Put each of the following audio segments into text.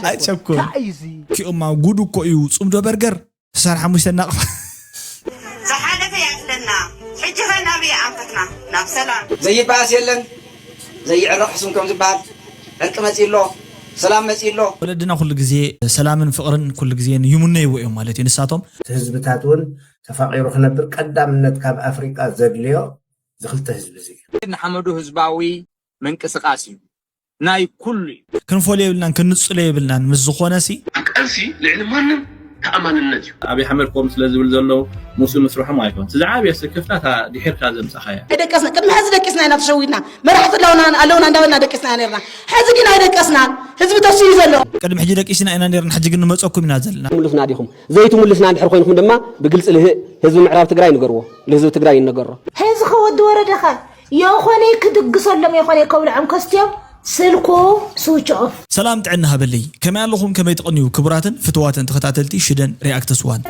ኣይቸኩል። ኪኦማ ጉድ እኮ እዩ። ጽምዶ በርገር ተሳን ሓሙሽተ ናቕፋ። ዝሓለፈ ይኣክለና። ሕጂ ኸ ናበይ ኣንፈትና? ናብ ሰላም። ዘይበኣስ የለን ዘይዕረቕ ሕሱም ከም ዝበሃል ዕርቂ መፂ ኣሎ፣ ሰላም መፂ ኣሎ። ወለድና ኩሉ ግዜ ሰላምን ፍቕርን ኩሉ ግዜ ይሙነይዎ እዮም ማለት እዩ። ንሳቶም ህዝብታት እውን ተፋቒሩ ክነብር ቀዳምነት ካብ ኣፍሪቃ ዘድልዮ ዝክልተ ህዝቢ እዚ እዩ። ንሓመዱ ህዝባዊ ምንቅስቃስ እዩ ናይ ኩሉ እዩ። ክንፈልዮ የብልናን ክንጽሎ የብልናን ምስ ዝኾነ ሲ። ቃልሲ ልዕሊ ማንም ተኣማንነት እዩ። ኣብይ ኣሕመድ ከምኡ ስለ ዝብል ዘሎ ምስኡ ምስርሖም ኣይኮን እቲ ዝዓበየ ስክፍታ እታ ድሒርካ ዘምጻኻያ። ኣይደቀስና ቅድሚ ሕዚ ደቂስና ኢና ተሸዊድና መራሕቲ ኣለውና ኣለውና እንዳበልና ደቂስና ኢና ነርና ሕዚ ግን ኣይደቀስናን ህዝቢ ተስዩ ዘሎ። ቅድሚ ሕጂ ደቂስና ኢና ነርና ሕጂ ግን ንመጸኩም ኢና ዘለና። ትምልሱና ዲኹም ዘይትምልሱና እንድሕር ኮይንኩም ድማ ብግልፂ ልህእ ህዝቢ ምዕራብ ትግራይ ንገርዎ ልህዝቢ ትግራይ ይነገሮ። ሕዚ ከ ወዲ ወረደ ከ የኾነ ክድግሰሎም የኾነ ከብልዖም ከስትዮም ስልኩ switch off። ሰላም ጥዕና ሃበለይ ከመይ ኣለኹም ከመይ ትቐንዩ ክቡራትን ፍትዋትን ተኸታተልቲ ሽደን reacts one።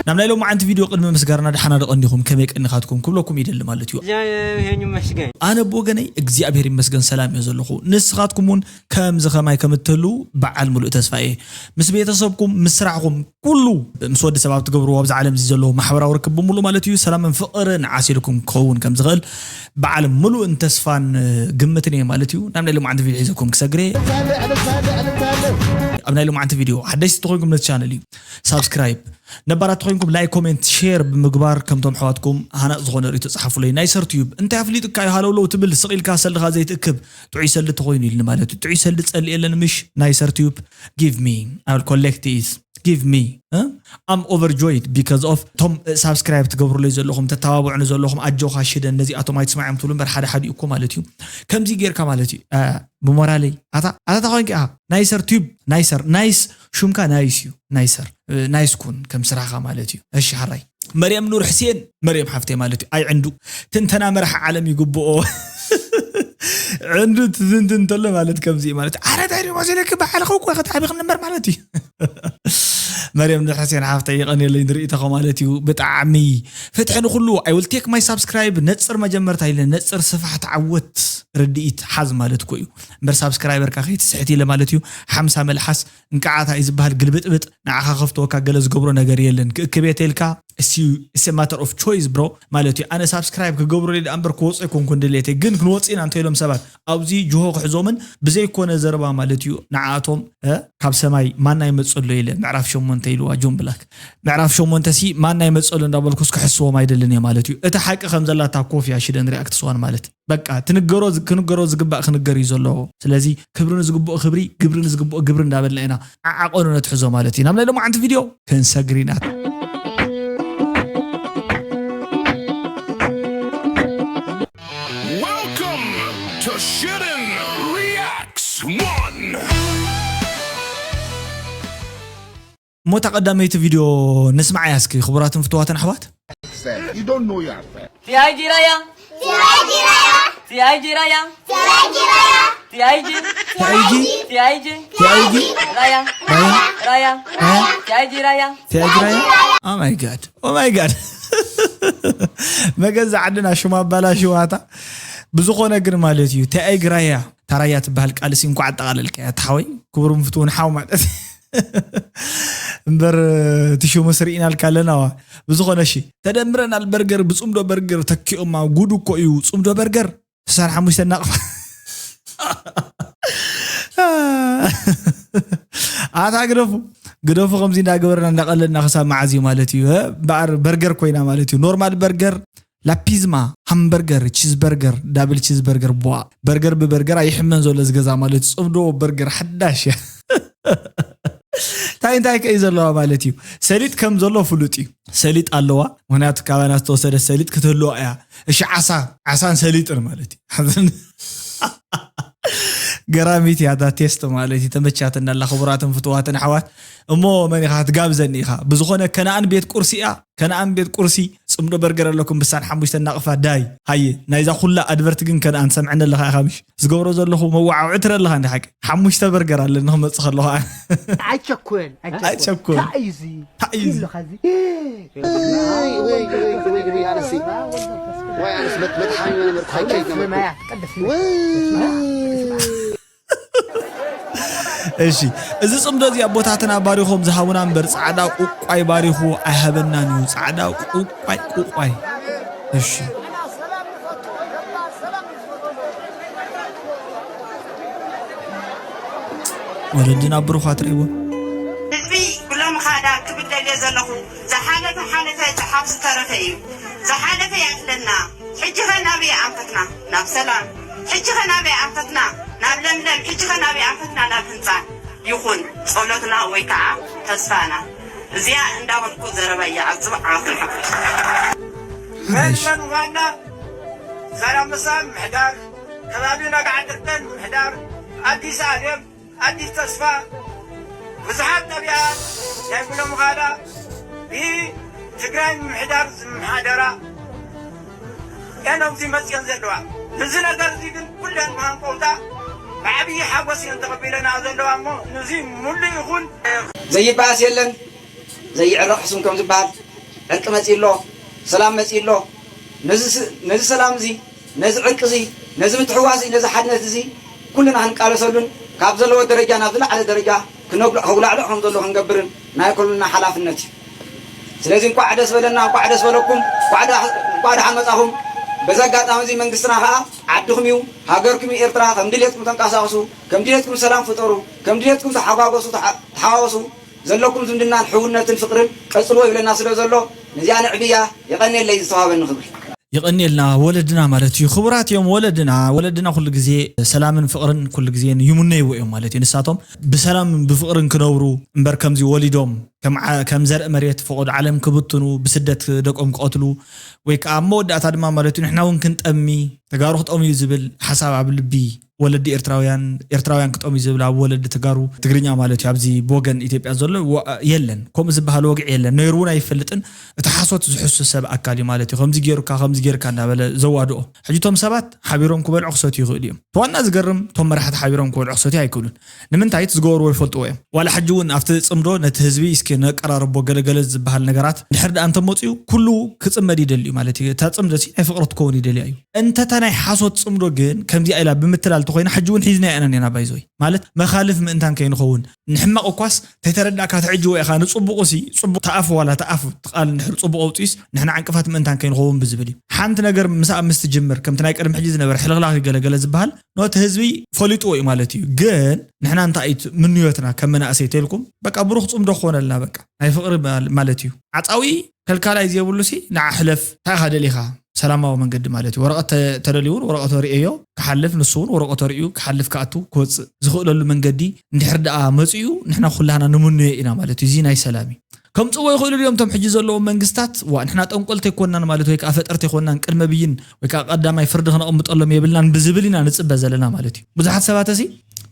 ናብ ናይ ሎማዓንቲ ቪድዮ ቅድሚ ምስጋርና ደሓና ዶ ቀኒኹም ከመይ ቀኒኻትኩም ክብለኩም ይደሊ ማለት እዩ። ኣነ ብወገነይ እግዚኣብሔር ይመስገን ሰላም እየ ዘለኹ። ንስኻትኩም እውን ከምዚ ከማይ ከም እትህልዉ በዓል ሙሉእ ተስፋ እየ። ምስ ቤተሰብኩም ምስ ስራሕኹም ኩሉ ምስ ወዲ ሰብ ኣብ ትገብርዎ ኣብዚ ዓለም እዚ ዘለዉ ማሕበራዊ ርክብ ብምሉእ ማለት እዩ ሰላምን ፍቕርን ዓሲልኩም ክኸውን ከም ዝኽእል በዓል ምሉእን ተስፋን ግምትን እየ ማለት እዩ። ናብ ናይ ሎማዓንቲ ቪድዮ ሒዘኩም ክሰግር እየ። ኣብ ናይ ሎማዓንቲ ቪድዮ ሓደሽቲ ተኾይንኩም ነቲ ቻነል እዩ ሳብስክራይብ ነባራት ተኾይንኩም ላይክ ኮሜንት ሼር ብምግባር ከምቶም ኣሕዋትኩም ሃናፅ ዝኾነ ርእይቶ ፀሓፉለይ። ናይ ሰርትዩብ እንታይ ኣፍሊጡካ እዩ ሃለውለው ትብል ስቕ ኢልካ ሰልድኻ ዘይትእክብ ጥዑይ ሰልዲ ተኾይኑ ኢልኒ ማለት እዩ። ጥዑይ ሰልዲ ጸልእ የለን ምሽ ናይ ሰርትዩብ give me I will collect it give me I'm overjoyed because of ቶም ሳብስክራይብ ትገብሩለይ ዘለኹም ተተባብዑኒ ዘለኹም ኣጆኻ ሽደን ነዚኣቶም ኣይትስማዕዮም ትብሉ እምበር ሓደ ሓደ እኮ ማለት እዩ ከምዚ ጌርካ ማለት እዩ ብሞራለይ ኣታ ኣታ ተኾይንኪ ኣኻ ናይ ሰርትዩብ ናይ ሰር ናይስ ሹምካ ናይስ እዩ ናይ ሰር ናይስ ኩን ከም ስራሕኻ ማለት እዩ። እሺ ሓራይ መርየም ኑር ሕሴን መርየም ሓፍተይ ማለት እዩ። ኣይ ዕንዱ ትንተና መርሒ ዓለም ይግብኦ ዕንዱ ትዝንትን እንተሎ ማለት ከምዚ እዩ ማለት እዩ። ኣረ እንታይ ድሞ ዘለኪ ባዕልኺ እኮ ኢኺ ተዓቢኺ እምበር ማለት እዩ። መርየም ኑር ሕሴን ሓፍተይ የቐንየለይ ንርእይቶኺ ማለት እዩ። ብጣዕሚ ፍትሒ ንኹሉ I will take my subscribe ነፅር መጀመርታ ኢለ ነፅር ስፋሕ ተዓወት ርድኢት ሓዝ ማለት እኮ እዩ። እምበር ሳብስክራይበርካ ከይትስሕት ኢለ ማለት እዩ። ሓምሳ መልሓስ እንቅዓታ እዩ ዝበሃል ግልብጥብጥ ንዓኻ ከፍተወካ ገለ ዝገብሮ ነገር የለን ክእክብ እየ ተልካ it's a matter of choice bro ማለት እዩ ኣነ ሳብስክራይብ ክገብሩለይ ደኣ እምበር ክወፁ ኣይኮንኩን ድሌተይ ግን ክንወፅእ ኢና እንተኢሎም ሰባት ኣብዚ ጅሆ ክሕዞምን ብዘይኮነ ዘረባ ማለት እዩ ንዓኣቶም ካብ ሰማይ ማና ይመፀሎ ኢለ ምዕራፍ ሸሞንተ ኢልዋ ጆን ብላክ ምዕራፍ ሸሞንተ ሲ ማና ይመፀሎ እንዳበልኩስ ክሕስዎም ኣይደልን እየ ማለት እዩ እቲ ሓቂ ከም ዘላታ ኮፍ እያ ሽደን ሪኣክት ስዋን ማለት በቃ ትንገሮ ክንገሮ ዝግባእ ክንገር እዩ ዘለዎ ስለዚ ክብሪ ንዝግብኦ ክብሪ ግብሪ ንዝግብኦ ግብሪ እንዳበልና ኢና ዓዓቆኑ ነትሕዞ ማለት እዩ ናብ ናይ ሎማዓንቲ ቪድዮ ክንሰግር ኢና Welcome to Shitten Reacts one. እሞ እታ ቀዳመይቲ ቪድዮ ንስምዓያ እስኪ ክቡራትን ፍትዋትን ኣሕዋት You don't know your affair. T I G Raya. T I G Raya. T I G Raya. T I G Raya. T I G. T I G. T I G. T I G. Raya. Raya. Raya. Raya. T I G Raya. T I G Raya. Oh my god. Oh my god. መገዛ ዓድና ሽማ ኣባላሽዋታ ብዝኾነ ግን ማለት እዩ ተኣይ ግራያ ታራያ ትበሃል ቃልሲ እንኳዕ ኣጠቓለልካያ ተሓወይ ክቡር ምፍትውን ሓው ማለት እምበር እቲ ሽሙስ ርኢናልካ ኣለና ዋ ብዝኾነ ሺ ተደምረናል በርገር ብፅምዶ በርገር ተኪኦማ ጉድ እኮ እዩ ፅምዶ በርገር ስሳን ሓሙሽተ ናቕፋ ኣታ ግደፉ ግደፉ ከምዚ እንዳገበርና እንዳቀለድና ክሳብ መዓዝ እዩ ማለት እዩ በኣር በርገር ኮይና ማለት እዩ ኖርማል በርገር ላፒዝማ ሃምበርገር ቺዝበርገር ዳብል ቺዝበርገር ቧ በርገር ብበርገር ኣይሕመን ዘሎ ዝገዛ ማለት እዩ ጽብዶ በርገር ሓዳሽ እያ እንታይ እንታይ ከዩ ዘለዋ ማለት እዩ ሰሊጥ ከም ዘሎ ፍሉጥ እዩ ሰሊጥ ኣለዋ ምክንያቱ ካባና ዝተወሰደ ሰሊጥ ክትህልዋ እያ እሺ ዓሳ ዓሳን ሰሊጥን ማለት እዩ ገራሚት እያ እዛ ቴስት ማለት እዩ ተመቻትና ኣላ ክቡራትን ፍትዋትን ኣሕዋት እሞ መን ኢኻ ክትጋብዘኒ ኢኻ ብዝኾነ ከነኣን ቤት ቁርሲ እያ ከነኣን ቤት ቁርሲ ፅምዶ በርገር ኣለኩም ብሳን ሓሙሽተ እናቕፋ ዳይ ሃየ ናይዛ ኩላ ኣድቨርት ግን ከነኣን ሰምዐኒ ኣለኻ ኢኻ ምሽ ዝገብሮ ዘለኹ መዋዓውዒ ትረ ኣለኻ እንዲ ሓቂ ሓሙሽተ በርገር ኣለኒ ክመፅእ ከለኹ ኣነ ኣይቸኩል ኣይቸኩል ኣይቸኩል እንታይ እዩ እዚ እንታይ እዩ እዚ ኢሉኻ እዚ ወይ ወይ ወይ ወይ ኣነሲ ወይ ኣነስ በት በት ሓሚመ ነበርኩ ሓቂ ይገመርኩ ወይ እሺ፣ እዚ ጽምዶ እዚ ኣቦታትና ባሪኾም ዝሃቡና እምበር፣ ጻዕዳ ቁቋይ ባሪኹ ኣይሃበናን እዩ። ጻዕዳ ቁቋይ፣ ቁቋይ። እሺ። ወለድና ብሩኻት ርእይዎ። ህዝቢ ብሎም ኻዳ ክብል ደልየ ዘለኹ፣ ዝሓለፈ ሓለፈ፣ ጸሓፍ ዝተረፈ እዩ። ዝሓለፈ ይኣኽለና። ሕጂ ኸ ናበይ ኣንፈትና? ናብ ሰላም። ሕጂ ኸ ናበይ ኣንፈትና? ናብ ለምለም። ሕጂ ኸ ናበይ ኣንፈትና? ናብ ህንጻ። ይኹን ጸሎትና ወይ ከዓ ተስፋና። እዚኣ እንዳበልኩ ዘረባ እያ ኣብ ጽባሕ ዓወት ንሓፍሽ። መን መን ዋና ዛላምበሳ ምሕዳር፣ ከባቢ ነጋዕ ድርበን ምሕዳር፣ ኣዲስ ኣለም፣ ኣዲስ ተስፋ፣ ብዙሓት ነቢያት ናይ ብሎም ኻዳ ብትግራይ ምምሕዳር ዝመሓደራ እየን ኣብዚ መፅየን ዘለዋ። እዚ ነገር እዚ ግን ኩለን ብሃንቀውታ ብዓብዪ ሓጎስ እየን ተቐቢለና ዘለዋ። እሞ ነዚ ሙሉ ይኹን። ዘይበኣስ የለን፣ ዘይዕረቕ ሕሱም ከም ዝበሃል ዕርቂ መፂኡ ኣሎ፣ ሰላም መፂኡ ኣሎ። ነዚ ስ- ነዚ ሰላም እዚ፣ ነዚ ዕርቂ እዚ፣ ነዚ ምትሕዋስ እዚ፣ ነዚ ሓድነት እዚ ኩልና ክንቃለሰሉን ካብ ዘለዎ ደረጃ ናብ ዝለዓለ ደረጃ ክነጉልዕ ከጉላዕልዕ ከም ዘሎ ክንገብርን ናይ ኩልና ሓላፍነት እዩ። ስለዚ እንኳዕ ደስ በለና፣ እንኳዕ ደስ በለኩም፣ እንኳዕ ደሓ- እንኳዕ ደሓን መጻኹም። በዚ ኣጋጣሚ እዚ መንግስትና ከዓ ዓድኹም እዩ፣ ሃገርኩም እዩ ኤርትራ። ከም ድሌትኩም ተንቀሳቐሱ፣ ከም ድሌትኩም ሰላም ፍጠሩ፣ ከም ድሌትኩም ተሓጓገሱ፣ ተሓ- ተሓዋወሱ። ዘለኩም ዝምድናን ሕውነትን ፍቅርን ቀጽልዎ ይብለና ስለ ዘሎ ነዚኣ ንዕብያ። የቐንየለይ ዝተዋህበኒ ክብሪ። የቐንየልና ወለድና ማለት እዩ። ክቡራት እዮም ወለድና። ወለድና ኩሉ ግዜ ሰላምን ፍቕርን ኩሉ ግዜ ይምነይዎ እዮም ማለት እዩ። ንሳቶም ብሰላም ብፍቕርን ክነብሩ እምበር ከምዚ ወሊዶም ከም ዓ- ከም ዘርኢ መሬት ፈቐዶ ዓለም ክብትኑ ብስደት ደቆም ክቐትሉ ወይ ከዓ ኣብ መወዳእታ ድማ ማለት እዩ ንሕና እውን ክንጠሚ ተጋሩ ክጠምዩ ዝብል ሓሳብ ኣብ ልቢ ወለዲ ኤርትራውያን ኤርትራውያን ክጠምዩ ዝብል ኣብ ወለዲ ተጋሩ ትግርኛ ማለት እዩ ኣብዚ ብወገን ኢትዮጵያ ዘሎ ወ- የለን። ከምኡ ዝበሃል ወግዒ የለን። ነይሩ እውን ኣይፈልጥን። እቲ ሓሶት ዝሕሱ ሰብ ኣካል እዩ ማለት እዩ። ከምዚ ገይሩካ ከምዚ ገይርካ እንዳበለ ዘዋድኦ ሕጂ እቶም ሰባት ሓቢሮም ክበልዑ ክሰትዩ ይኽእሉ እዮም። እቲ ዋና ዝገርም እቶም መራሕቲ ሓቢሮም ክበልዑ ክሰትዩ ኣይክእሉን። ንምንታይ እቲ ዝገበርዎ ይፈልጥዎ እዮም። ዋላ ሕጂ እውን ኣብቲ ፅምዶ ነቲ ህዝቢ እስኪ ነቀራርቦ ገለገለ ዝበሃል ነገራት ድሕር ደኣ እንተመፅኡ ኩሉ ክፅመድ ይደሊ እዩ ማለት እዩ። እታ ፅምዶ ሲ ናይ ፍቕሪ ትከውን ይደልያ እዩ። እንተታ ናይ ሓሶት ፅምዶ ግን ከምዚኣ ኢላ ብምትላል ተኮይና ሕጂ እውን ሒዝና ኢና ኔና ባይዞይ ማለት መኻልፍ ምእንታን ከይንኸውን ንሕማቕ እኳስ ተይተረዳእካ ትዕጅቦ ኢኻ ንፅቡቑ ሲ ፅቡቕ ተኣፍ ዋላ ተኣፍ ትቃል እንድሕር ፅቡቕ ኣውፅኡስ ንሕና ዕንቅፋት ምእንታን ከይንኸውን ብዝብል እዩ። ሓንቲ ነገር ምስኣ ምስ ትጅምር ከምቲ ናይ ቅድሚ ሕጂ ዝነበረ ሕልኽላኽ ገለገለ ዝበሃል ነቲ ህዝቢ ፈሊጥዎ እዩ ማለት እዩ። ግን ንሕና እንታይ እዩ ምንዮትና ከም መናእሰይ ተልኩም በቃ ብሩኽ ፅምዶ ክኾነልና በቃ ናይ ፍቕሪ ማለት እዩ። ዓፃዊ ከልካላይ ዘይብሉ ሲ ንዓ ሕለፍ እንታይ ኢኻ ደሊኻ ሰላማዊ መንገዲ ማለት እዩ። ወረቐት ተ- ተደልዩ እውን ወረቐቶ ርእዮ ክሓልፍ ንሱ እውን ወረቐቶ ርእዩ ክሓልፍ ክኣቱ ክወፅእ ዝኽእለሉ መንገዲ እንድሕር ደኣ መፅኡ ንሕና ኩላህና ንምንዮ ኢና ማለት እዩ። እዚ ናይ ሰላም እዩ። ከምፅዎ ይኽእሉ ድዮም እቶም ሕጂ ዘለዎም መንግስታት ዋ ንሕና ጠንቆልቲ ኣይኮናን ማለት ወይ ከዓ ፈጠርቲ ኣይኮናን ቅድመ ብይን ወይ ከዓ ቀዳማይ ፍርዲ ክነቐምጠሎም የብልናን ብዝብል ኢና ንፅበ ዘለና ማለት እዩ። ብዙሓት ሰባት እዚ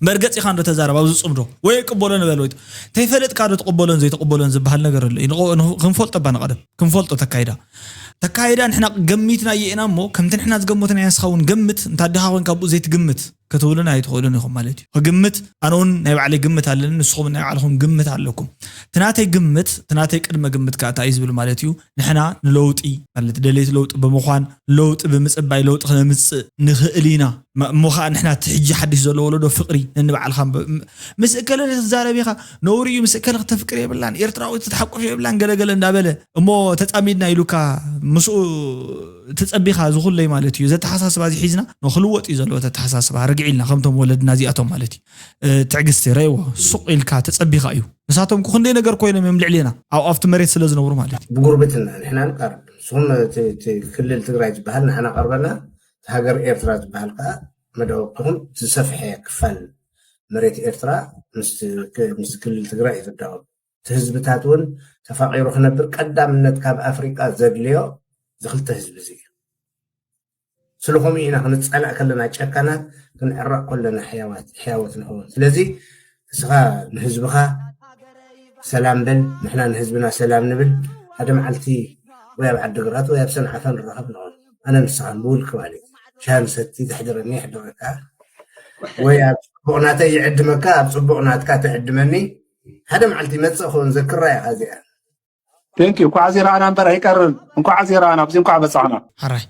መርገፂኻ እንዶ ተዛረብ ኣብዚ ፅምዶ ወይ ቅበሎ ንበል ወይ ተይፈለጥካ ዶ ትቕበሎን ዘይትቕበሎን ዝበሃል ነገር ኣሎ እዩ። ንቕ- ንኽ- ክንፈልጦ እባ ንቐደም ክንፈልጦ ተካይዳ ተካይዳ ንሕና ገሚትና እየ ኢና እሞ ከምቲ ንሕና ዝገመትና ንስኻ እውን ገምት እንታ ድኻ ኮንካ ብኡ ዘይትግምት ክትብሉና ኣይትኽእሉን ኢኹም ማለት እዩ። ክግምት ኣነ እውን ናይ ባዕለይ ግምት ኣለኒ፣ ንስኹም ናይ ባዕልኹም ግምት ኣለኩም። እቲ ናተይ ግምት እቲ ናተይ ቅድመ ግምት ከዓ እንታይ እዩ ዝብል ማለት እዩ። ንሕና ንለውጢ ማለት ደለይቲ ለውጢ ብምዃን ለውጢ ብምፅባይ ለውጢ ክነምፅእ ንኽእል ኢና። እሞ ከዓ ንሕና እቲ ሕጂ ሓድሽ ዘሎ ወለዶ ፍቅሪ ነንባዕልካ ምስ እከለ ክትዛረብ ኢኻ ነውሪ እዩ። ምስ እከለ ክተፍቅር የብላን ኤርትራዊ ክትሓቁፍ የብላን ገለገለ እንዳበለ እሞ ተፃሚድና ኢሉካ ምስኡ ትፀቢኻ ዝኹለይ ማለት እዩ። ዘተሓሳስባ እዚ ሒዝና ንክልወጥ እዩ ዘለዎ ተተሓሳስባ ርግዒ ኢልና ከምቶም ወለድና እዚኣቶም ማለት እዩ። ትዕግስቲ ረእዎ ሱቕ ኢልካ ተፀቢኻ እዩ። ንሳቶም ክንደይ ነገር ኮይኖም እዮም ልዕሌና ኣብ ኣብቲ መሬት ስለ ዝነብሩ ማለት እዩ። ብጉርብትና ንሕና ንቀርብ ንስኹም ክልል ትግራይ ዝበሃል ንዓና ቀርበና ሃገር ኤርትራ ዝበሃል ከዓ መደወቅኹም ዝሰፍሐ ክፋል መሬት ኤርትራ ምስ ክልል ትግራይ እዩ ዝዳወብ እቲ ህዝብታት እውን ተፋቂሩ ክነብር ቀዳምነት ካብ ኣፍሪቃ ዘድልዮ ዝክልተ ህዝቢ እዚ እዩ ስለከምኡ ኢና ክንፃላእ ከለና ጨካናት ክንዕረቅ ከለና ሕያዋት ሕያወት ንኸውን ስለዚ እስኻ ንህዝብኻ ሰላም በል ንሕና ንህዝብና ሰላም ንብል ሓደ መዓልቲ ወይ ኣብ ዓድግራት ወይ ኣብ ሰንዓፈ ንራኸብ ንኸውን ኣነ ንስኻን ብውልቂ ማለት ሻሂ ንሰቲ ተሕድረኒ የሕድረካ ወይ ኣብ ፅቡቕ ናተይ ይዕድመካ ኣብ ፅቡቕ ናትካ ትዕድመኒ ሓደ መዓልቲ ይመፅእ ክውን ዘክራ ኢኻ እዚኣ Thank you እንኳዕ እዚ ረኣና እምበር ኣይቀርን እንኳዕ እዚ ረኣና ኣብዚ እንኳዕ በፃሕና። ሕራይ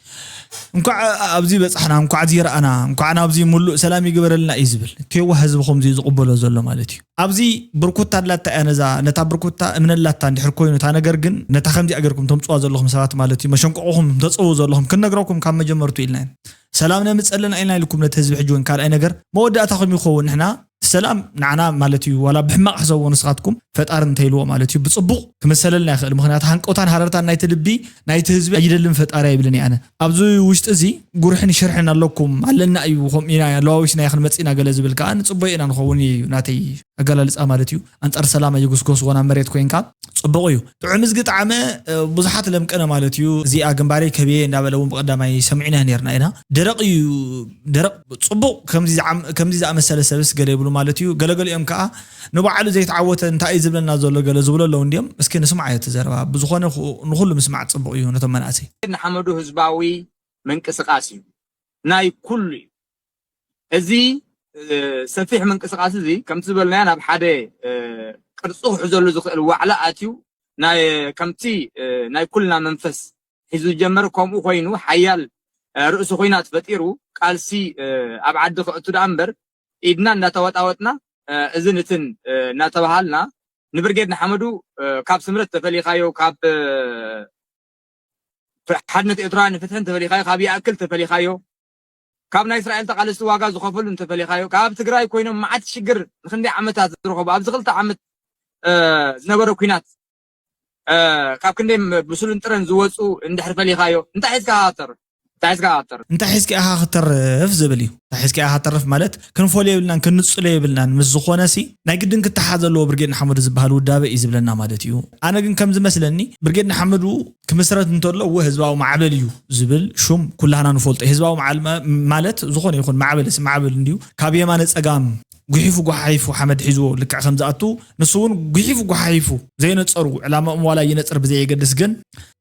እንኳዕ ኣብዚ በጻሕና፣ እንኳዕ እዚ ረኣና፣ እንኳዕ ናብዚ ሙሉእ ሰላም ይግበረልና እዩ ዝብል። እቲ የዋህ ህዝቢ ከምዚ እዩ ዝቕበሎ ዘሎ ማለት እዩ። ኣብዚ ብርኩታ ኣላታ እያ፣ ነዛ፣ ነታ ብርኩታ እምነላታ እንድሕር ኮይኑ፣ እታ ነገር ግን ነታ ከምዚኣ ገርኩም ተምጽዋ ዘለኹም ሰባት ማለት እዩ፣ መሸንቆቕኹም ተጽው ዘለኹም ክንነግረኩም ካብ መጀመርቱ ኢልና ኢና። ሰላም ነምጸለና ኢልና ኢልኩም ነቲ ህዝቢ ሕጂ እውን ካልኣይ ነገር መወዳእታኹም ይኸውን። ንሕና ሰላም ንዓና ማለት እዩ፣ ዋላ ብሕማቕ ሕሰብዎ ንስኻትኩም፣ ፈጣሪ እንተይልዎ ማለት እዩ፣ ብጽቡቕ ክመሰለልና ይኽእል። ምኽንያቱ ሃንቀውታን ሃረርታን ናይቲ ልቢ ናይቲ ህዝቢ ኣይደልን ፈጣሪ ኣይብልን እየ ኣነ። ኣብዚ ውሽጢ እዚ ጉርሕን ሽርሕን ኣለኩም ኣለና እዩ፣ ከምኡ ኢና ለዋዊስና ይኽን መጺና ገለ ዝብል ከኣ ንጽበዮ ኢና ንኸውን እዩ ናተይ ኣገላልጻ ማለት እዩ። ኣንጻር ሰላም ኣየጉስጎስዎ ናብ መሬት ኮይንካ ጽቡቕ እዩ። ጥዑም እዝጊ ጣዕመ፣ እ፣ ብዙሓት ለምቀነ ማለት እዩ። እዚኣ ግንባረይ ከብየ እንዳበለ እውን ብቐዳማይ ሰሚዕና ነርና ኢና። ደረቕ እዩ፣ ደረቕ ጽቡቕ። ከምዚ ዝዓም-፣ ከምዚ ዝኣመሰለ ሰብስ ገለ ይብሉ ማለት እዩ። ገለገሊኦም ከኣ ንባዕሉ ዘይተዓወተ እንታይ እዩ ዝብለና ዘሎ ገለ ዝብሉ ኣለዉ እንዲዮም። እስኪ ንስምዓዮ እቲ ዘረባ። ብዝኾነ ኹ-፣ ንኹሉ ምስማዕ ጽቡቕ እዩ ነቶም መናእሰይ። ንሓመዱ ህዝባዊ ምንቅስቃስ እዩ፣ ናይ ኩሉ እዩ። እዚ፣ እ፣ ሰፊሕ ምንቅስቃስ እዚ ከምቲ ዝበልናዮ ናብ ሓደ፣ እ፣ ቅርጺ ክሕዘሉ ዝኽእል ዋዕላ ኣትዩ፣ ናይ፣ ከምቲ፣ እ፣ ናይ ኩልና መንፈስ ሒዙ ዝጀመረ፣ ከምኡ ኮይኑ ሓያል፣ እ፣ ርእሲ ኹናት ፈጢሩ ቃልሲ፣ እ፣ ኣብ ዓዲ ከእቱ ደኣ እምበር፣ ኢድና እንዳተዋጣወጥና፣ እ፣ እዝን እትን፣ እ፣ እናተባሃልና ንብርጌድ ንሓመዱ፣ እ፣ ካብ ስምረት ተፈሊኻዮ፣ ካብ፣ እ፣ ሓድነት ኤርትራ ንፍትሕን ተፈሊኻዮ፣ ካብ ይኣክል ተፈሊኻዮ፣ ካብ ናይ እስራኤል ተቓለስቲ ዋጋ ዝኸፈሉ እንተፈሊኻዮ፣ ካብ ትግራይ ኮይኖም መዓት ሽግር ንክንደይ ዓመታት ዝረኸቡ፣ ኣብዚ ክልተ ዓመት፣ እ፣ ዝነበረ ኲናት፣ እ፣ ካብ ክንደይ ም-፣ ብስሉን ጥረን ዝወፁ እንድሕር ፈሊኻዮ፣ እንታይ ሒዝካ ኢኻ ክትተርፍ? እንታይ ሒዝካ ኢኻ ክትተርፍ? እንታይ ሒዝካ ኢኻ ክትተርፍ ዝብል እዩ። እንታይ ሒዝካ ኢኻ ክትተርፍ ማለት ክንፈልዮ የብልናን፣ ክንጽሎ የብልናን። ምስ ዝኾነ ሲ ናይ ግድን ክተሓዝ ዘለዎ ብርጌድ ንሓመዱ ዝበሃል ውዳበ እዩ ዝብለና ማለት እዩ። ኣነ ግን ከም ዝመስለኒ ብርጌድ ንሓመዱ ክምስረት እንተሎ እወ ህዝባዊ ማዕበል እዩ ዝብል ሹም ኩላህና ንፈልጦ። ህዝባዊ ማዕበል ማ-፣ ማለት ዝኾነ ይኹን ማዕበል ሲ ማዕበል እንድዩ። ካብ የማነ ጸጋም ጉሒፉ ጓሓሒፉ ሓመድ ሒዝዎ ልክዕ ከም ዝኣቱ፣ ንሱ እውን ጉሒፉ ጓሓሒፉ ዘይነጸሩ፣ ዕላማኦም ዋላ ይነጽር ብዘየገድስ ግን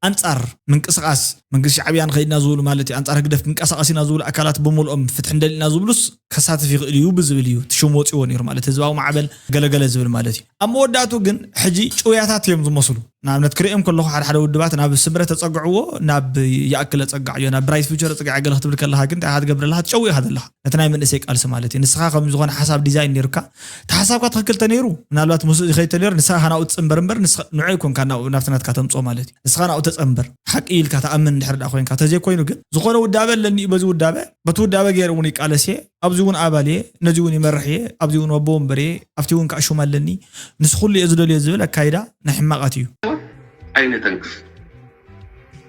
ኣንጻር ምንቅስቓስ መንግስቲ ሻዕብያ ንኸይድና ዝብሉ ማለት እዩ፣ ኣንጻር ህግደፍ ክንቀሳቐስ ኢና ዝብሉ ኣካላት ብምልኦም ፍትሒ እንደሊና ዝብሉስ ከሳትፍ ይኽእል እዩ ብዝብል እዩ እቲ ሽም ወጺዎ ነይሩ ማለት ህዝባዊ ማዕበል ገለገለ ዝብል ማለት እዩ። ኣብ መወዳእቱ ግን ሕጂ ጭውያታት እዮም ዝመስሉ። ንኣብነት ክርእዮም ከለኹ ሓደ ሓደ ውድባት ናብ ስምረት ተጸግዕዎ፣ ናብ ይኣክል ኣጸጋዕዮ፣ ናብ ብራይት ፊውቸር ኣጸጋዕ ገለ ክትብል ከለኻ ግን እንታይ ኢኻ ትገብር ኣለኻ? ትጨው ኢኻ ዘለኻ ነቲ ናይ መንእሰይ ቃልሲ ማለት እዩ። ንስኻ ከም ዝኾነ ሓሳብ ዲዛይን ነይሩካ፣ እቲ ሓሳብካ ትኽክል ተነይሩ፣ ምናልባት ምስኡ ዝኸይድ ተነይሩ ንስኻ ኢኻ ናብኡ ትጽንበር እምበር ንስኻ ንዑ ኣይኮንካ ናብኡ ናብቲ ናትካ ተምጽኦ ማለት እዩ። ንስኻ ናብኡ ተጸንበር፣ ሓቂ ኢልካ ትኣምን እንድሕር ደኣ ኮይንካ። ተዘይኮይኑ ግን ዝኾነ ውዳበ ኣለኒ እዩ፣ በዚ ውዳበ፣ በቲ ውዳበ ገይረ እውን ይቃለስ እየ፣ ኣብዚ እውን ኣባል እየ፣ ነዚ እውን ይመርሕ እየ፣ ኣብዚ እውን ኣቦ ወንበር እየ፣ ኣብቲ እውን ከዓ ሹም ኣለኒ፣ ንሱ ኩሉ እየ ዝደልዮ ዝብል ኣካይዳ ናይ ሕማቓት እዩ። ኣይነተንክፍ።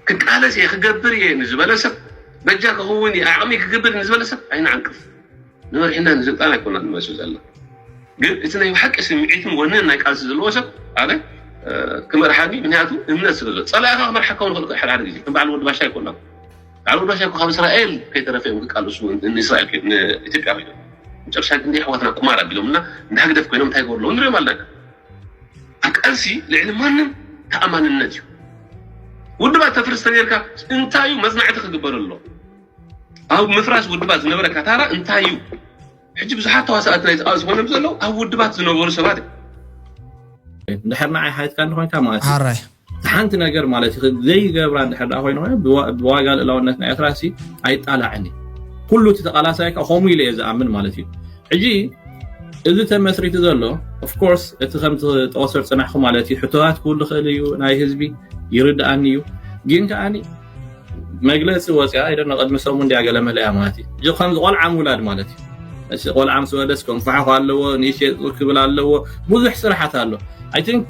ክቃለስ እየ፣ ክገብር እየ ንዝበለ ሰብ፣ በጃ ክኸውን እየ፣ ዓቕሚ ክገብር ንዝበለ ሰብ ኣይንዓንቅፍ። ንመርሕና ንስልጣን ኣይኮና ንመሱ ዘላ። ግን እቲ ናይ ብሓቂ ስምዒትን ወንን ናይ ቃልሲ ዘለዎ ሰብ ኣነ፣ እ፣ ክመርሓኒ፣ ምክንያቱ እምነት ስለ ዘሎ። ጸላኢኻ ክመርሓካ እውን ይኽእል ሓደ ሓደ ግዜ። ከም በዓል ወዲ ባሻ ኣይኮና። በዓል ወዲ ባሻ እኮ ካብ እስራኤል ከይተረፈ እዮም ክቃለሱ፣ ንእስራኤል ከይ-፣ ንኢትዮጵያ ኮይኖም። መጨረሻ ግን ኣሕዋትና ቁማር ኣቢሎም እና እንደ ህግደፍ ኮይኖም እንታይ ይገብሩ ኣለዉ ንሪኦም ኣለና። ኣብ ቃልሲ ልዕሊ ማንም ተኣማንነት እዩ። ውድባት ተፍርስ ተነርካ እንታይ እዩ መጽናዕቲ ክግበር ኣሎ? ኣብ ምፍራስ ውድባት ዝነበረካ ታራ እንታይ እዩ? ሕጂ ብዙሓት ተዋሳእቲ ናይ ተቃውስ ኮይኖም ዘለዉ ኣብ ውድባት ዝነበሩ ሰባት እዮም። እንድሕር ንዓይ ሓትካ እንኾንካ ማለት እዩ። ሓራይ ሓንቲ ነገር ማለት እዩ ዘይገብራ እንድሕር ደኣ ኮይኑ ኮይኑ ብዋ- ብዋጋ ልእላውነት ናይ ኤርትራ ሲ ኣይጣላዕን እዩ። ኩሉ እቲ ተቃላሳይ ከ ከምኡ ኢለ እየ ዝኣምን ማለት እዩ። ሕጂ እዚ ተመስሪቱ ዘሎ ኦፍኮርስ እቲ ከምቲ ጠወሰር ጽናሕኩ ማለት እዩ ሕቶታት ክህሉ ክእል እዩ ናይ ህዝቢ ይርድኣኒ እዩ። ግን ከኣኒ መግለፂ ወፅያ ኣይደነ ቅድሚ ሰሙን እንዲያ ገለ መለያ ማለት እዩ። እዚ ከምዚ ቆልዓ ምውላድ ማለት እዩ። እዚ ቆልዓ ምስ ወለስ ከንፈሓኹ ኣለዎ፣ ንእሽተይ ጡር ክብል ኣለዎ፣ ብዙሕ ስራሓት ኣሎ። I think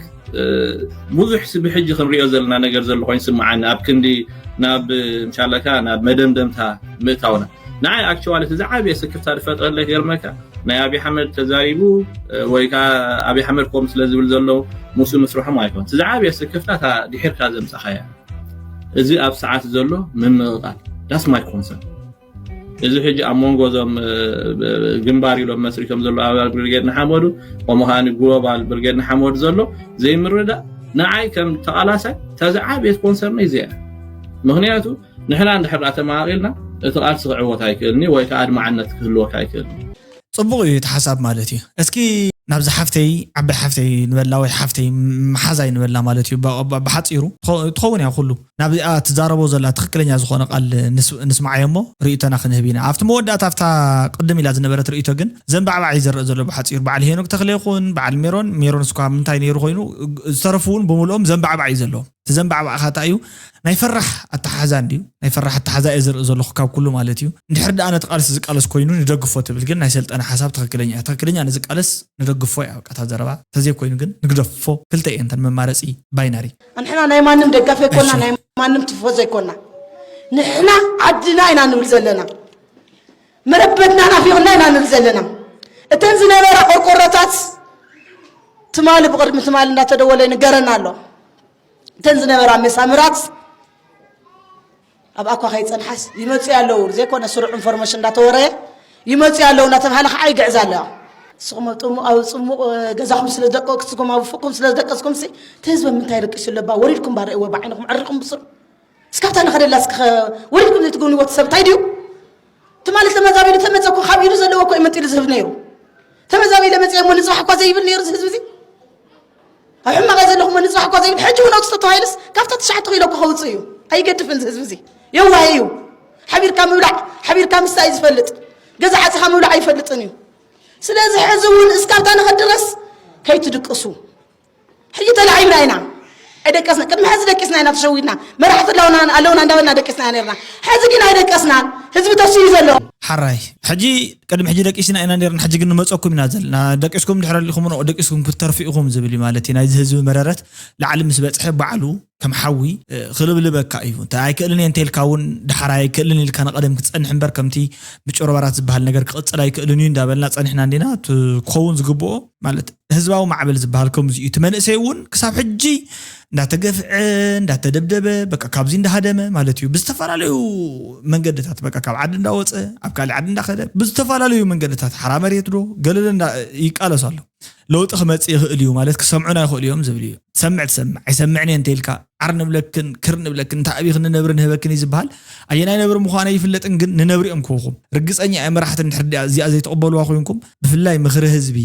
ብዙሕ ሲ ብሕጂ ክንሪኦ ዘለና ነገር ዘሎ ኮይኑ ስምዓኒ ኣብ ክንዲ ናብ ምሻለካ ናብ መደምደምታ ምእታውና ንዓይ actually እቲ ዝዓበየ ስክፍታ ዝፈጥረለይ ገርመካ ናይ ኣብይ ኣሕመድ ተዛሪቡ ወይ ከዓ ኣብይ ኣሕመድ ከምኡ ስለ ዝብል ዘሎ ምስኡ ምስርሖም ኣይኮን እቲ ዝዓበየ ስክፍታ እታ ድሒርካ ዘምፃኻያ እዚ ኣብ ሰዓት ዘሎ ምምቕቓል that's my concern እዚ ሕጂ ኣብ መንጎ እዞም ግንባር ኢሎም መስሪቶም ዘለዉ ኣባል ብርጌድ ንሓመዱ ከምኡ ከዓ ግሎባል ብርጌድ ንሓመዱ ዘሎ ዘይምርዳእ ንዓይ ከም ተቓላሳይ እታ ዝዓበየት ኮንሰርነይ እዚኣ እያ ምኽንያቱ ንሕና እንድሕር ደኣ ተመቓቒልና እቲ ቃልሲ ክዕወት ኣይክእልን እዩ ወይ ከዓ ኣድማዕነት ክህልወካ ኣይክእልን እዩ ፅቡቕ እዩ እቲ ሓሳብ ማለት እዩ እስኪ ናብዚ ሓፍተይ፣ ዓባይ ሓፍተይ ንበላ ወይ ሓፍተይ መሓዛይ ንበላ ማለት እዩ። ብ- ብ- ብሓፂሩ ትኸ- ትኸውን እያ ኩሉ ናብዚኣ ትዛረቦ ዘላ ትኽክለኛ ዝኾነ ቃል ንስ- ንስማዓዮ እሞ ርእይቶና ክንህብ ኢና። ኣብቲ መወዳእታ ኣብታ ቅድም ኢላ ዝነበረት ርእይቶ ግን ዘንባዕባዕ እዩ ዝረእ ዘሎ ብሓፂሩ። በዓል ሄኖክ ተኽለ ይኹን በዓል ሜሮን፣ ሜሮን እስኳ ምንታይ ነይሩ ኮይኑ ዝተረፉ እውን ብምልኦም ዘንባዕባዕ እዩ ዘለዎም። እቲ ዘንባዕባዕ ካታ እዩ ናይ ፈራሕ ኣተሓሕዛ እንድዩ። ናይ ፈራሕ ኣተሓሕዛ እየ ዝርኢ ዘለኹ ካብ ኩሉ ማለት እዩ። እንድሕር ደኣ ነቲ ቃልሲ ዝቃለስ ኮይኑ ንደግፎ ትብል ግን ናይ ሰልጠነ ሓሳብ ትኽክለኛ እያ። ትኽክለኛ ንዝቃለስ ንደግፎ እያ በቃ እታ ዘረባ። ተዘይኮይኑ ግን ንግደፎ። ክልተ እየን እተን መማረፂ ባይናሪ። ንሕና ናይ ማንም ደጋፊ ኣይኮና፣ ናይ ማንም ትፎ ዘይኮና። ንሕና ዓድና ኢና ንብል ዘለና። መረበትና ናፊቕና ኢና ንብል ዘለና። እተን ዝነበራ ቆርቆሮታት ትማሊ ብቕድሚ ትማሊ እንዳተደወለ ይንገረና ኣሎ። እተን ዝነበራ መሳምራት ኣብ ኣኳ ከይፀንሓስ ይመፅኡ ኣለዉ። ዘይኮነ ስሩዕ ኢንፎርሜሽን እንዳተወረየ ይመፅኡ ኣለዉ እንዳተባሃለ ከዓ ይግዕዝ ኣለዋ። ንስኹም ኣብ ጥሙ- ኣብ ፅሙቕ ገዛኹም ስለ ዝደቀስኩም፣ ኣብ ፉቕኩም ስለ ዝደቀስኩም ሲ እቲ ህዝቢ ምንታይ ደቂሱ ኣለባ ወሪድኩም ባርእዎ ብዓይንኹም ዕርኹም ብስሩ። እስካብታ ንኸደላ እስከ ወሪድኩም ዘይትገብንዎ እቲ ሰብ እንታይ ድዩ? ትማሊ ተመዛቢሉ ተመፀ እኮ ካብ ኢዱ ዘለዎ እኮ እዩ መጢሉ ዝህብ ነይሩ። ተመዛቢለ መፅአ እሞ ንፅባሕ እኳ ዘይብል ነይሩ እዚ ህዝቢ እዚ። ኣብ ሕማቕ እየ ዘለኹ እሞ ንፅባሕ እኳ ዘይብል ሕጂ እውን ኣውፅቶ ተባሂሉስ ካብታ ትሽዓተ ኪሎ እኮ ከውፅእ እዩ። ኣይገድፍን እዚ ህዝቢ እዚ። የዋህ እዩ። ሓቢርካ ምብላዕ ሓቢርካ ምስታይ እዩ ዝፈልጥ። ገዛ ዓፂኻ ምብላዕ ኣይፈልጥን እዩ። ስለዚ ሕዚ እውን እስካብታ ንኸድረስ ከይትድቅሱ። ሕጂ ተላዒልና ኢና ኣይደቀስና። ቅድሚ ሕዚ ደቂስና ኢና ተሸዊድና። መራሕቲ ኣለውና ኣለውና እንዳበልና ደቂስና ነርና። ሕዚ ግን ኣይደቀስናን። ህዝቢ ተስዩ ዘሎ። ሓራይ ሕጂ ቅድሚ ሕጂ ደቂስና ኢና ነርና። ሕጂ ግን ንመፀኩም ኢና ዘለና። ደቂስኩም ድሕር ኣሊኹም ደቂስኩም ክትተርፉ ኢኹም ዝብል እዩ ማለት እዩ። ናይዚ ህዝቢ መረረት ላዕሊ ምስ በፅሐ ባዕሉ ከም ሓዊ ክልብልበካ እዩ። እንታይ ኣይክእልን እየ እንተልካ እውን ድሓር ኣይክእልን ኢልካ ንቐደም ክትፀንሕ እምበር ከምቲ ምጭሮባራት ዝበሃል ነገር ክቕፅል ኣይክእልን እዩ እንዳበልና ፀኒሕና እንዲና። እቲ ክኸውን ዝግብኦ ማለት ህዝባዊ ማዕበል ዝበሃል ከምዚ እዩ። እቲ መንእሰይ እውን ክሳብ ሕጂ እንዳተገፍዐ እንዳተደብደበ በቃ ካብዚ እንዳሃደመ ማለት እዩ። ብዝተፈላለዩ መንገድታት በቃ ካብ ዓዲ እንዳወፀ ኣብ ካልእ ዓዲ እንዳኸደ ብዝተፈላለዩ መንገድታት ሓራ መሬት ዶ ገለለ እንዳ ይቃለሱ ኣሎ። ለውጢ ክመፅእ ይኽእል እዩ ማለት ክሰምዑና ይኽእሉ እዮም ዝብል እዩ። ትሰምዕ ትሰምዕ ኣይሰምዕን እየ እንተኢልካ ዓር ንብለክን ክር ንብለክን እንተ ኣብይ ክንነብሪ ንህበክን እዩ ዝበሃል። ኣየናይ ነብሪ ምዃነ ይፍለጥን ግን ንነብሪ እዮም ክህኹም ርግፀኛ እየ። መራሕቲ እንድሕር እዚኣ ዘይትቕበልዋ ኮይንኩም ብፍላይ ምኽሪ ህዝቢ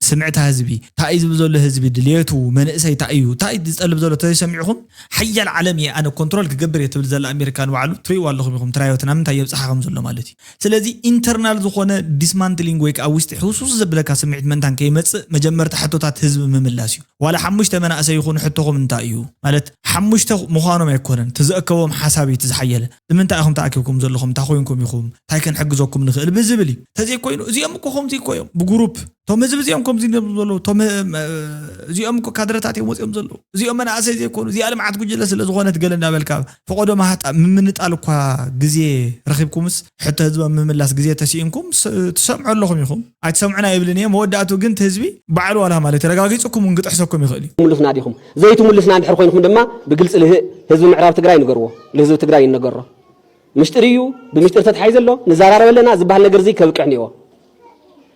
ስምዕታ ህዝቢ እንታይ እዩ ዝብል ዘሎ ህዝቢ ድልየቱ መንእሰይ እንታይ እዩ እንታይ ዝጠልብ ዘሎ ተዘይሰሚዕኹም ሓያል ዓለም እየ ኣነ ኮንትሮል ክገብር እየ ትብል ዘላ ኣሜሪካ ንባዕሉ ትርእይዋ ኣለኹም ኢኹም ትራዮትና ምንታይ የብፅሓ ከም ዘሎ ማለት እዩ። ስለዚ ኢንተርናል ዝኾነ ዲስማንትሊንግ ወይ ከዓ ውሽጢ ሕውሱስ ዘብለካ ስምዒት መንታን ከይመፅእ መጀመርታ ሕቶታት ህዝቢ ምምላስ እዩ። ዋላ ሓሙሽተ መናእሰይ ይኹኑ ሕቶኹም እንታይ እዩ ማለት ሓሙሽተ ምዃኖም ኣይኮነን ትዘእከቦም ሓሳብ እዩ ትዝሓየለ ንምንታይ ኢኹም ተኣኪብኩም ዘለኹም እንታይ ኮይንኩም ኢኹም እንታይ ከንሕግዘኩም ንኽእል ብዝብል እዩ። ተዘይኮይኑ እዚኦም እኮ ከምዚ እኮ እዮም ብጉሩፕ እቶም ህዝቢ እዚኦም ከምዚ እዮም ዘለዉ እቶም እዚኦም እኮ ካድረታት እዮም ወፂኦም ዘለዉ እዚኦም መናእሰይ ዘይኮኑ እዚኣ ልምዓት ጉጅለ ስለ ዝኾነት ገለ እንዳበልካ ፈቆዶ ማህጣ ምምንጣል እኳ ግዜ ረኺብኩምስ ሕቶ ህዝቢ ምምላስ ግዜ ተስኢንኩም ትሰምዑ ኣለኹም ኢኹም ኣይትሰምዑን ኣይብልን እየ መወዳእቱ ግን ህዝቢ ባዕሉ ዋላ ማለት ተረጋጊፅኩም እውን ክጥሕሰኩም ይኽእል እዩ። ሙሉስና ዲኹም ዘይትሙልስና እንድሕር ኮይንኩም ድማ ብግልፂ ልህእ ህዝቢ ምዕራብ ትግራይ ንገርዎ ልህዝቢ ትግራይ ይነገሮ ምሽጥር እዩ ብምሽጥር ተትሓይ ዘሎ ንዘራረብ ኣለና ዝበሃል ነገር እዚ ከብቅዕ እኒኦ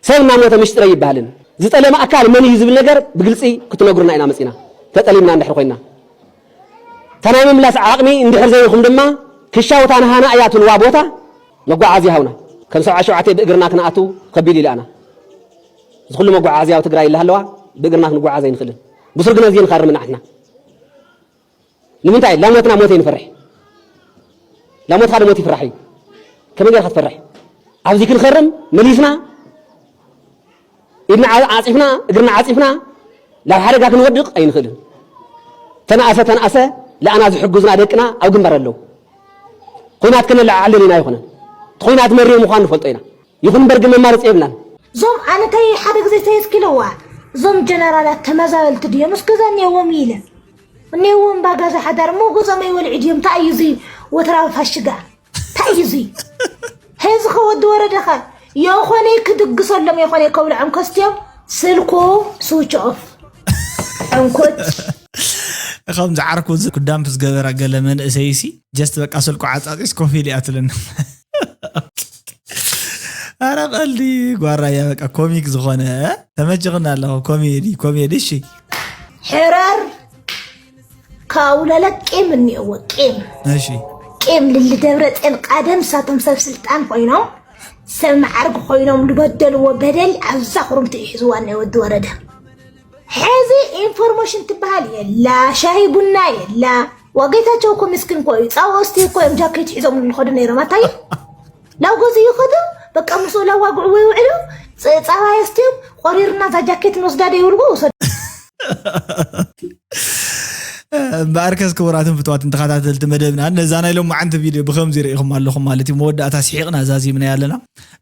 ሰብ እናሞተ ምሽጥር ኣይበሃልን ዝጠለመ ኣካል መን እዩ ዝብል ነገር ብግልፂ ክትነግሩና ኢና መፂና ተጠሊምና እንድሕር ኮይና እታ ናይ ምምላስ ዓቕሚ እንድሕር ዘይብልኩም ድማ ክሻውታ ንሃና እያ ትልዋ ቦታ መጓዓዝያ ሃውና ከም ሰብዓ ሸውዓተ ብእግርና ክንኣቱ ከቢድ ኢላና እዚ ኩሉ መጓዓዝያ ኣብ ትግራይ ይላሃለዋ ብእግርና ክንጓዓዝ ኣይንኽእልን ብሱር ግና እዚ ንኻርም ንዓትና ንምንታይ ላሞትና ሞት ኣይንፈርሕ ላሞትካ ዶ ሞት ይፍራሕ እዩ ከመይ ገርካ ትፈርሕ ኣብዚ ክንኸርም መሊስና ኢድና ዓፂፍና እግርና ዓፂፍና ናብ ሓደጋ ክንወድቕ ኣይንኽእልን ተነኣሰ ተነኣሰ ለኣና ዝሕግዙና ደቅና ኣብ ግንባር ኣለዉ ኩናት ከነለዓዕልን ኢና ይኹነን እቲ ኩናት መሪር ምዃኑ ንፈልጦ ኢና ይኹን እምበር ግን መማረፂ የብልናን። ዞም ኣነ ታይ ሓደ ግዜ ተየስኪለዋ ዞም ጀነራላት ተመዛበልቲ ድዮም እስከ እዛ እኒአዎም ኢለ እኒአዎም ባጋዛ ሓዳር እሞ ገዞም ኣይወልዒ ድዮም ታይ እዩ እዚ ወትራዊ ፋሽጋ ታይ እዩ እዚ ሄዚ ከ ወዲ ወረደ ከ የኾነ ክድግሰሎም የኾነ ከብልዖም ከስትዮም ስልኩ switch off ዕንኩት ከምዚ ዓርኩ እዚ ኩዳምፕ ዝገበራ ገለ መንእሰይ ሲ just በቃ ስልኩ ዓፃፂስ ኮፍ ኢሉ እያ ትለና ኣረ ቀልዲ ጓራያ በቃ ኮሚክ ዝኾነ ተመችኽና ኣለኹ ኮሜዲ ኮሜዲ እሺ ሕረር ካብኡ ለለ ቂም እኒኦዎ ቂም እሺ ቂም ልሊ ደብረፅዮን ቃደም ንሳቶም ሰብ ስልጣን ኮይኖም ሰብ መዓርግ ኮይኖም ዝበደልዎ በደል ኣብዛ ክርምቲ እዩ ሒዝዋ ናይ ወዲ ወረደ። ሕዚ ኢንፎርሜሽን ትበሃል የላ፣ ሻሂ ቡና የላ። ዋጌታቸው እኮ ምስኪን እኮ እዩ። ፃባ ወስቲ እኮ እዮም ጃኬት ሒዞም ዝኸዱ ነይሮም። ኣታይ ናብ ገዙ ይኸዱ፣ በቃ ምስኡ ላዋግዕዎ ይውዕሉ። ፅ- ፃባ የስትዮም ቆሪርና እዛ ጃኬት ንወስዳ ዶ ይብልዎ ውሰዱ። እምበኣርከስ ክቡራትን ፍትዋትን ተኸታተልቲ መደብና፣ ነዛ ናይ ሎማዓንቲ ቪድዮ ብከምዚ ርኢኹም ኣለኹም ማለት እዩ። መወዳእታ ስሒቕና ዛዚምና ኣለና።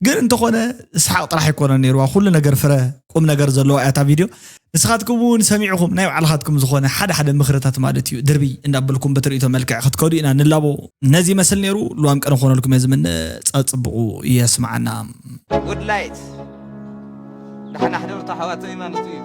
ግን እንተኾነ፣ ስሓቕ ጥራሕ ኣይኮነን ነይርዋ፣ ኩሉ ነገር ፍረ ቁም ነገር ዘለዋ እያ እታ ቪድዮ። ንስኻትኩም እውን ሰሚዕኹም ናይ ባዕልኻትኩም ዝኾነ ሓደ ሓደ ምኽርታት ማለት እዩ፣ ድርብይ እንዳበልኩም በትርእቶ መልክዕ ክትከዱ ኢና ንላቦ። ነዚ ይመስል ነይሩ። ልዋም ቀን ኾነልኩም እየ ዝምነ። ጸጽብቑ የስማዓና። ጉድ ላይት። ዳሕና ሕደሩ ተሓዋተይ ማለት እዩ።